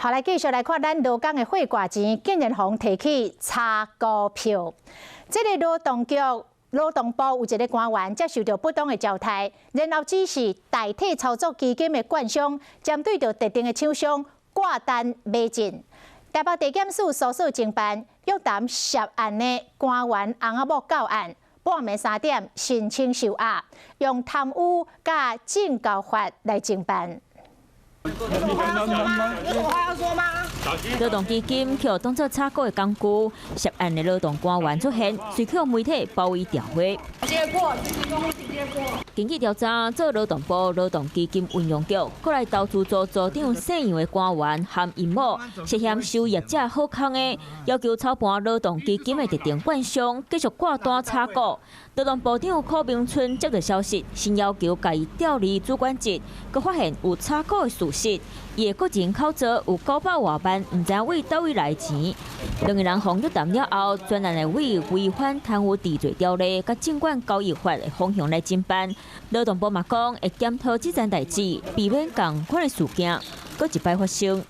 好，來繼續來看咱勞工的血汗錢，竟然予人提去炒股票。這个勞動局勞動部有一个官員接受著不當的招待，然後指示代替操作基金的券商，針對著特定的廠商掛單買進。台北地檢署搜索偵辦，約談涉案的官員翁仔某到案，半暝3點申請收押，用貪污佮證交法來偵辦。有什麼話要說嗎？有什麼話要說嗎？勞動基金予當作炒股的工具，涉案的勞動官員出現，隨予媒體包圍調查。結果，結果。根據調查，做勞動部勞動基金運用局，過來投資組組長姓楊的官員含𪜶某，涉嫌收業者好康的，要求操盤勞動基金的特定券商繼續掛單炒股。勞動部長柯明春接到消息，先要求共伊調離主管職，閣發現有炒股的事實，伊的個人口座有900外萬，毋知佇佗位來錢。兩个人予約談了後，專案會以違反貪污治罪條例佮證券交易法的方向來偵辦。勞動部嘛講會檢討這件代誌，避免仝款的事件閣一擺發生。